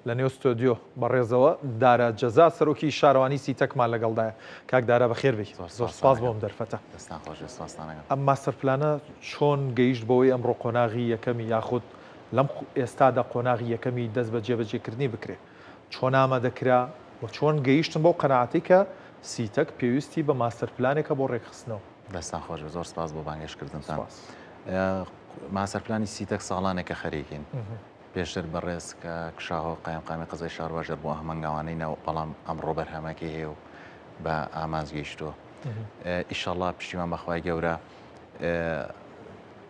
لە نێو ستۆدیۆ بەڕێزەوە دارا جەزا سەرۆکی شارەوانی سیتەکمان لەگەڵدایە. کاک دارا بەخێر بێی. زۆر سپاس بۆ ئەم دەرفەتە. دەستان خۆش بێت سپاستان ئەکەم. ئەم ماستەر پلانە چۆن گەیشت بەوەی ئەمڕۆ قۆناغی یەکەمی یاخود لەم ئێستادا قۆناغی یەکەمی دەست بە جێبەجێکردنی بکرێ؟ چۆن ئامادە کرا و چۆن گەیشتن بەو قەناعەتەی کە سیتەک پێویستی بە ماستەر پلانێکە بۆ ڕێکخستنەوە؟ دەستان خۆش بێت زۆر سپاس بۆ بانگهێشتکردنتان. ماستەر پلانی سیتەک ساڵانێکە خەریکین. پێشتر بەڕێز کاک شاهۆ قایمقامی قەزای شارباژێڕ بۆ ئەم هەنگاوانەی ناو بەڵام ئەمڕۆ بەرهەمەکەی هەیە و بە ئامانج گەیشتووە. ئیشەڵا پشتیوان بەخوای گەورە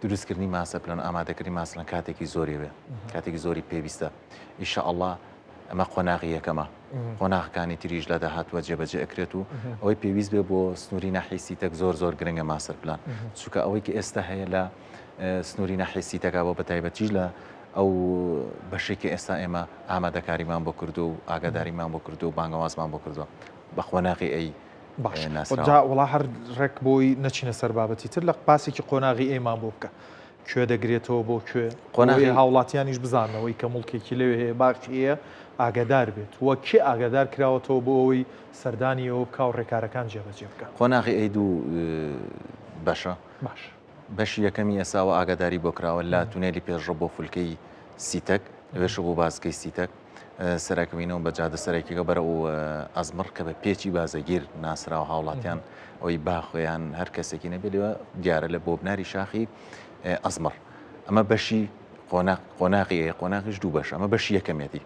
دروستکردنی ماستەر پلان و ئامادەکردنی ماستەر پلان کاتێکی زۆری بێ کاتێکی زۆری پێویستە ئیشەڵا ئەمە قۆناغی یەکەمە قۆناغەکانی تریش لە داهاتووە جێبەجێ ئەکرێت و ئەوەی پێویست بێ بۆ سنووری ناحیەی سیتەک زۆر زۆر گرنگە ماستەر پلان چونکە ئەوەی کە ئێستا هەیە لە سنووری ناحیەی سیتەکە بۆ بەتایبەتیش لە ئەو بەشێک کە ئێستا ئێمە ئامادەکاریمان بۆ کردو و ئاگاداریمان بۆ کردو و بانگەوازمان بۆ کردووە بە قۆناغی ئەی باش جا وڵا هەر ڕێک بۆی نەچینە سەر بابەتی تر لە باسێکی قۆناغی ئەیمان بۆ بکە کوێ دەگرێتەوە بۆ کوێ قۆناغی هاوڵاتیانیش بزانەوەی کە مڵکێکی لەوێ هەیە باخی هەیە ئاگادار بێت وە کێ ئاگادار کراوەتەوە بۆ ئەوەی سەردانی ئەوە بکا و ڕێکارەکان جێبەجێ بکا. قۆناغی ئەی دوو بەشە. باش. بەشی یەکەمی ئێساوە ئاگاداری بۆ کراوە لە تونێلی پێشڕە بۆ فولکەی سیتەک لەوێشەوە بۆ بازگەی سیتەک سەرەکەوینەوە بە جادە سەرەکیەکە بەرەو ئەزمڕ کە بە پێچی بازەگیر ناسراوە هاوڵاتیان ئەوەی باخۆیان هەر کەسێکی نەبێت لێوە دیارە لە بۆ بناری شاخی ئەزمڕ ئەمە بەشی قۆناغ قۆناغی قۆناغیش دوو بەش ئەمە بەشی یەکەمێتی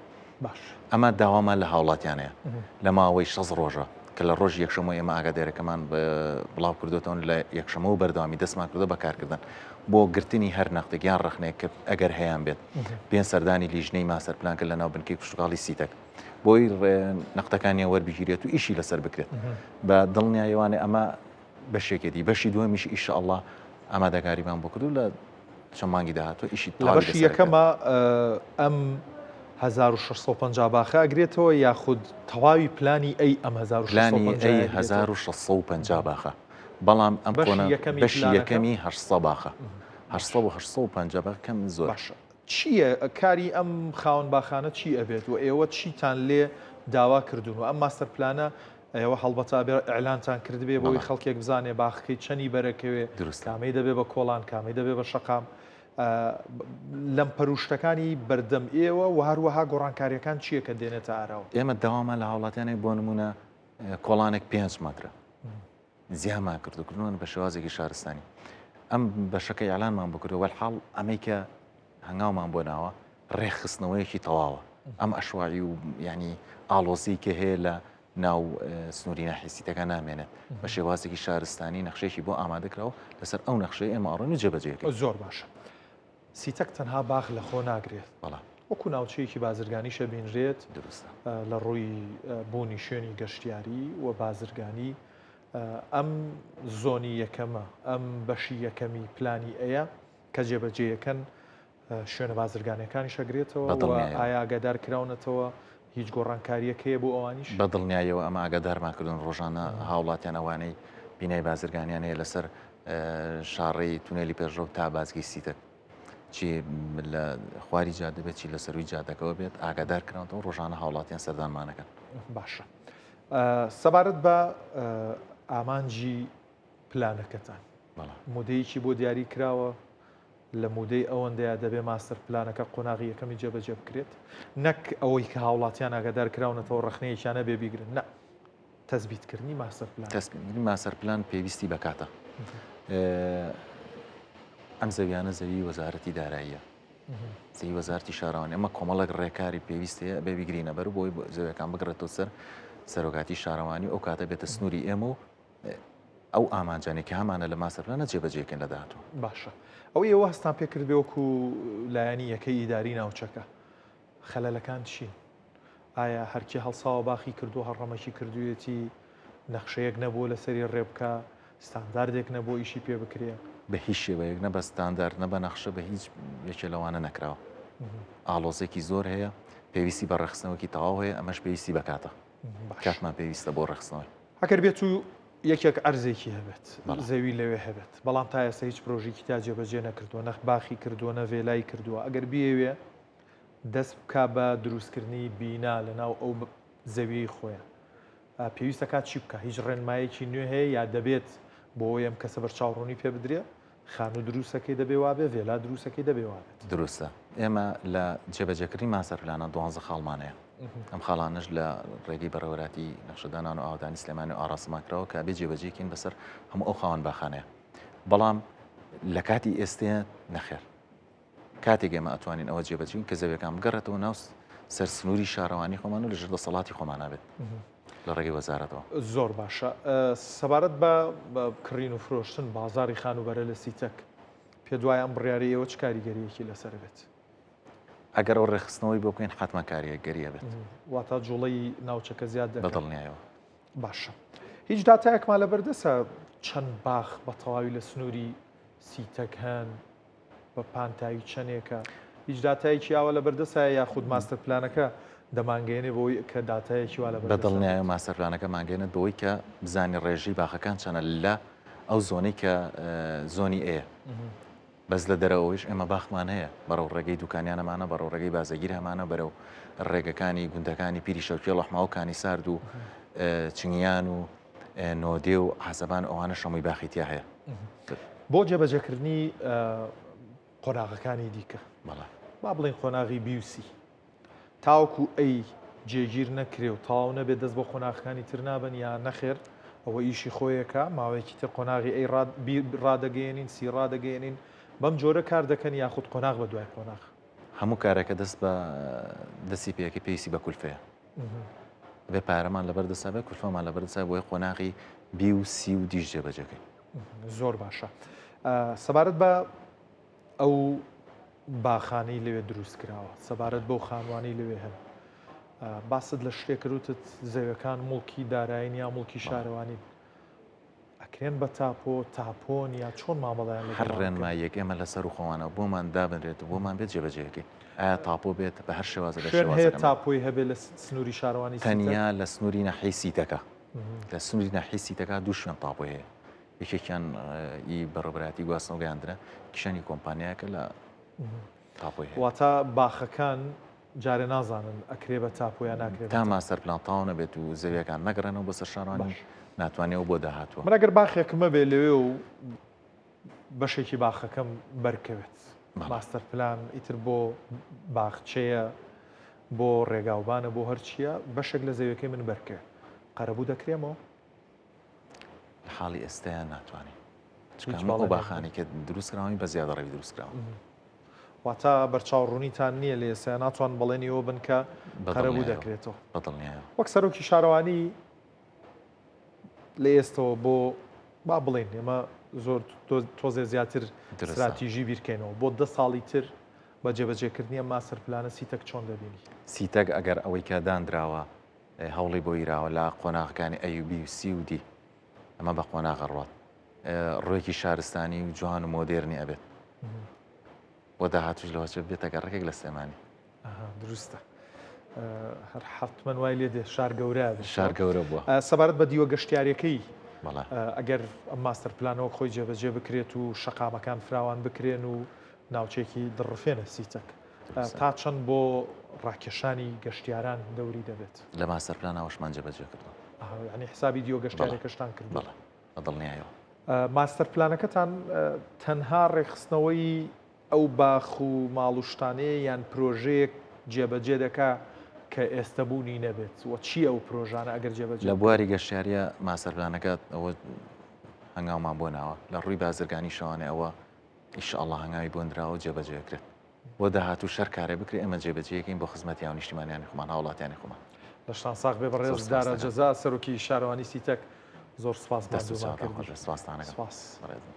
باش. ئەمە داوامان لە هاوڵاتیان هەیە لە ماوەی 60 ڕۆژە کە لە ڕۆژی یەکشەممەوە ئێمە ئاگادارەکەمان بڵاو کردوێتەوە لە یەکشەمەوە بەردەوامی دەستمان کردو بە کارکردن بۆ گرتنی هەر نەختێک یان ڕەخنەیەک کە ئەگەر هەیان بێت پێ سەردانی لیژنەی ماستەر پلان کرد لە ناو بنکەی کشتوکاڵی سیتەک بۆی نەختەکانیان وەربگیرێت و ئیشی لەسەر بکرێت بە دڵنیایەوانێ ئەمە بەشێکێتی بەشی دووەمیش ئیشەڵڵا ئامادەکاریمان بۆ کردو لە چەند مانگی داهاتوو ئیشی لە بەشی یەکەمە ئەم 1650 باخە ئەگرێتەوە یاخود تەواوی پلانی ئەی ئەم پلانی ئەی 1650 باخە بەڵام ئەم بەشی یەکەمی 800 باخە 800 و 850 باخ کەم زۆر باشە چییە کاری ئەم خاوەن باخانە چی ئەبێت و ئێوە چیتان لێ داوا کردوون و ئەم ماستەر پلانە ئێوە هەڵبەتە ئەبێ ئیعلانتان کردبێ بۆی خەڵکێک بزانێ باخەکەی چەنی بەرەکەوێ کامەی دەبێ بە کۆڵان کامەی دەبێ بە شەقام لەمپەر و شتەکانی بەردەم ئێوە و هەروەها گۆڕانکاریەکان چییە کە دێنێتە ئاراوە؟ ئێمە داوامان لە هاوڵاتیانێک بۆ نمونە کۆڵانێک 5 مەترە زیامان کردو کردووان بە شێوازێکی شارستانی ئەم بەشەکە ئیعلانمان بۆ کردووە وەلحاڵ ئەمەی کە هەنگاومان بۆ ناوە ڕێکخستنەوەیەکی تەواوە ئەم ئەشواعی و ینی ئاڵۆزی کە هەیە لە ناو سنووری ناحیسیتەکە نامێنێت بە شێوازێکی شارستانی نەخشێکی بۆ ئامادەکراوە لەسەر ئەو نەخشەی ئێمە ئەڕۆین و جێبەجێکەین. زۆر باشە سیتەک تەنها باخ لە خۆ ناگرێت بەڵێ. وەکو ناوچەیەکی بازرگانیش ئەبینرێت دروستە. لە ڕووی بوونی شوێنی گەشتیاری و بازرگانی ئەم زۆنی یەکەمە ئەم بەشی یەکەمی پلانی ئەیە کە جێبەجێیەکەن شوێنە بازرگانیەکانیش ئەگرێتەوە و ئایا ئاگادار کراونەتەوە هیچ گۆڕانکاریەک هەیە بۆ ئەوانیش؟ بە دڵنیاییەوە ئەمە ئاگادارمان کردوون ڕۆژانە هاوڵاتیان ئەوانەی بینای بازرگانیان هەیە لەسەر شاڕێی تونێلی پێشڕەو تا بازگەی سیتەک چی لە خواری جادە بێت چی لە سەروی جادەکەەوە بێت ئاگادار کراونەتەوە ڕۆژانە هاوڵاتیان سەردانمانەکەن. باشە سەبارەت بە ئامانجی پلانەکەتان مودەیەکی بۆ دیاری کراوە لە مودەی ئەوەندەیا دەبێ ماستەر پلانەکە قۆناغی یەکەمی جێبەجێ بکرێت نەک ئەوەی کە هاوڵاتیان ئاگادار کراونەتەوە ڕەخنەیەکیان هەبێ بیگرن نا تەسبیتکردنی ماستەر پلان. تەسبیتکردنی ماستەر پلان پێویستی بە کاتە. ئەم زەویانە زەوی وەزارەتی داراییە. زەوی وەزارەتی شارەوانی ئەمە کۆمەڵێک ڕێکاری پێویست هەیە ئەبێ بیگرینە بەر بۆی زەویەکان بگرێتەوە سەر سەرۆکاتی شارەوانی ئەو کاتە بێتە سنووری ئێمە و ئەو ئامانجانەی کە هەمانە لە ماستەر پلانە جێبەجێکەین لە داهاتوو. باشە ئەوەی ئێوە هەستان پێ کردبێ وەکو لایەنی یەکەی ئیداری ناوچەکە خەلەلەکان چین؟ ئایا هەرکێ هەڵساوە باخی کردووە هەڕەمەکی کردوویەتی نەخشەیەک نەبووە لەسەری ڕێ بکا ستانداردێک نەبووە ئیشی پێ بکرێ؟ بە هیچ شێوەیەک نە بە ستاندارد نە بە نەخشە بە هیچ یەکێ لەوانە نەکراوە. ئاڵۆزێکی زۆر هەیە پێویستی بە ڕێکخستنەوەکی تەواو هەیە ئەمەش پێویستی بە کاتە. کاتمان پێویستە بۆ ڕێکخستنەوەی. ئەگەر بێت و یەکێک عەرزێکی هەبێت، زەوی لەوێ هەبێت، بەڵام تا ئێستا هیچ پرۆژەیەکی تا جێبەجێ نەکردووە، نە باخی کردووە، نە ڤێلای کردووە، ئەگەر بیەوێ. دەست بکا بە دروستکردنی بینا لەناو ئەو زەویەی خۆیان پێویستە کات چی بکا؟ هیچ ڕێنمایەکی نوێ هەیە یا دەبێت بۆ ئەوەی ئەم کەسە بەرچاوڕوونی پێ بدرێ؟ خانوو دروستەکەی دەبێ وابێ، ڤێلا دروستەکەی دەبێ وابێت. دروستە. ئێمە لە جێبەجێکردنی ماستەر پلانە دوانزە خاڵمان هەیە. ئەم خاڵانەش لە ڕێگەی بەڕێوەبەرایەتی نەخشەدانان و ئاوەدانی سلێمانی و ئاڕاستەمان کراوە کە ئەبێ جێبەجێی کەین بەسەر هەموو ئەو خاوەن باخانەیە. بەڵام لە کاتی ئێستێ نەخێر. کاتێک ئێمە ئەتوانین ئەوە جێبەجێین کە زەویەکان بگەڕێتەوە ناو سەر سنووری شارەوانی خۆمان و لەژێر دەسەڵاتی خۆمانا بێت لە ڕێگەی وەزارەتەوە. زۆر باشە. سەبارەت بە کڕین و فرۆشتن، بازاڕی خانووبەرە لە سیتەک، پێت وایە ئەم بڕیارەی ئێوە چ کاریگەرییەکی لەسەر بێت؟ ئەگەر ئەو ڕێکخستنەوەی بۆ بکەین حەتمەن کاریگەری ئەبێت. واتا جوڵەی ناوچەکە زیاد دەکات؟ بەدڵنیایەوە. باشە. هیچ داتایەکمان لەبەردەستە چەند باخ بە تەواوی لە سنووری سیتەک هەن؟ بە پانتایی چەندێکە؟ هیچ داتایەکی ئاوا لەبەردەستایە یاخود ماستەر پلانەکە دەمانگەیەنێ بەوەی کە داتایەکی وا لەبەردەستا بێت؟ بەدڵنیایەوە ماستەر پلانەکە مانگەیەنێت بەوەی کە بزانین ڕێژەی باخەکان چەنە لە ئەو زۆنەی کە زۆنی ئەیە. بەس لە دەرەوەیش ئێمە باخمان هەیە، بەرەو ڕێگەی دوکانیان هەمانە، بەرەو ڕێگەی بازەگیر هەمانە، بەرەو ڕێگەکانی گوندەکانی پیری شەوکێڵ و حماو و کانی سارد و چنگیان و نۆدێ و عازەبان ئەوانەش هەمووی باخی تیا هەیە. بۆ جێبەجێکردنی قۆناغەکانی دیکە با بڵێین قۆناغی بی و سی تاوەکو ئەی جێگیر نەکرێ و تەواو نەبێت دەست بۆ قۆناغەکانی تر نابەن یا نەخێر ئەوە ئیشی خۆیەکە ماوەیەکی تر قۆناغی ئەی ڕادەگەیەنین سی ڕادەگەیەنین بەم جۆرە کار دەکەن یاخود قۆناغ بە دوای قۆناغ؟ هەموو کارێکە دەست بە دەستی پێەکەی پێویستی بە کولفەیە. ئەبێ پارەمان لەبەر دەستا بێت کولفەمان لەبەر دەستا بۆیە قۆناغی بی و سی و دیش جێبەجێکەین. زۆر باشە. سەبارەت بە ئەو باخانەی لەوێ دروست کراوە، سەبارەت بەو خانوانەی لەوێ هەن، باست لە شتێک کرد وتت زەویەکان موڵکی دارایین یا موڵکی شارەوانین. ئەکرێن بە تاپۆ، تاپۆن یا چۆن مامەڵەیان لەگەڵا هەر ئەکەن؟ ڕێنماییەک ئێمە لە سەروو خۆمانەوە بۆمان دابنرێت و بۆمان بێت جێبەجێیەکەین. ئایا تاپۆ بێت بە هەر شێوازە لە شوێن هەیە شێوازەکان بێت. تاپۆی هەبێت لە سنووری شارەوانی سیتەک؟ تەنیا لە سنووری ناحیەی سیتەکە. لە سنووری ناحیەی سیتەکە دوو شوێن تاپۆی هەیە. یەکێکیان ئی بەڕێوەبەرایەتی گواستنەوە گەیاندنە، یەکیشیان ئی کۆمپانیایەکە لە تاپۆی هەیە. واتە باخەکان جارێ نازانن ئەکرێ بە تاپۆ یا ناکرێ بە تا تاپۆ. ماستەر پلان تەواو نەبێت و زەویەکان نەگەڕێنەوە بۆ سەر شارەوانی باش. ناتوانێ ئەو بۆ داهاتووە. من ئەگەر باخێکم هەبێ لەوێ و بەشێکی باخەکەم بەرکەوێت بەڵێ. ماستەر پلان ئیتر بۆ باخچەیە بۆ ڕێگاوبانە بۆ هەرچییە بەشێک لە زەویەکەی من بەرکەوێ قەرەبوو دەکرێمەوە؟ لە حاڵی ئێستایا ناتوانین. چونکە هیچ هەموو ئەو بەڵێنێک نییە. باخانەی کە دروست کراون بە زیادەڕەوی دروست کراون. واتە بەرچاو ڕوونیتان نییە لە ئێستا ناتوان بەڵێنی ئەوە بن کە قەرەبوو دەکرێتەوە. بەدڵنیایەوە. وەک سەرۆکی شارەوانی لە ئێستەوە بۆ با بڵێین ئێمە زۆر تۆزێ زیاتر ستراتیژی بیرکەینەوە بۆ دە ساڵی تر بە جێبەجێکردنی ئەم ماستەر پلانە سیتەک چۆن دەبینی؟ سیتەک ئەگەر ئەوەی کە داندراوە هەوڵی بۆ گیراوە لە قۆناغەکانی ئەی و بی و سی و دی ئەمە بە قۆناغ ئەڕوات ڕوویەکی شارستانی و جوان و مۆدێرنی ئەبێت بۆ داهاتوش لەوە چێ بێتە گەڕەکێک لە سلێمانی. دروستە هەر حەتمەن وای لێ دێ شار گەورە شار گەورە بووە. سەبارەت بە دیوە گەشتیاریەکەی ئەگەر ئەم ماستەر پلانە وەک خۆی جێبەجێ بکرێت و شەقامەکان فراوان بکرێن و ناوچێکی دڕفێنە سیتەک تا چەند بۆ ڕاکێشانی گەشتیاران دەوری دەبێت؟ لە ماستەر پلان ئەوەشمان جێبەجێ کردووە. یانی حسابی دیوە گەشتیارەکەشتان کردووە؟ بەڵێ بە دڵنیایەوە. ماستەر پلانەکەتان تەنها ڕێکخستنەوەی ئەو باخ و ماڵ و شتانەیە یان پرۆژەیەک جێبەجێ دەکا کە ئێستە بوونی نەبێت و چییە ئەو پرۆژانە ئەگەر جێبەجێ لە بکرێن؟ بواری گەشتیارییە ماستەر پلانەکە ئەوە هەنگاومان بۆ ناوە، لە ڕووی بازرگانیشەوانێ ئەوە ئیشەڵا هەنگاوی بۆ نراوە و جێبەجێ ئەکرێت. بۆ داهاتووش هەر کارێ بکرێ ئێمە جێبەجێیەکەین بۆ خزمەتی هاونیشتیمانیانی خۆمان، هاوڵاتیانی خۆمان. لەشتان ساغ بێ زۆر بەڕێز سپاس دارا دەکەم. جەزا سەرۆکی شارەوانی سیتەک زۆر سپاس دەست و ماندوومان چاوتان کردی. خۆش بێت. سپاستان ئەکەم. سپاس. بەڕێزم.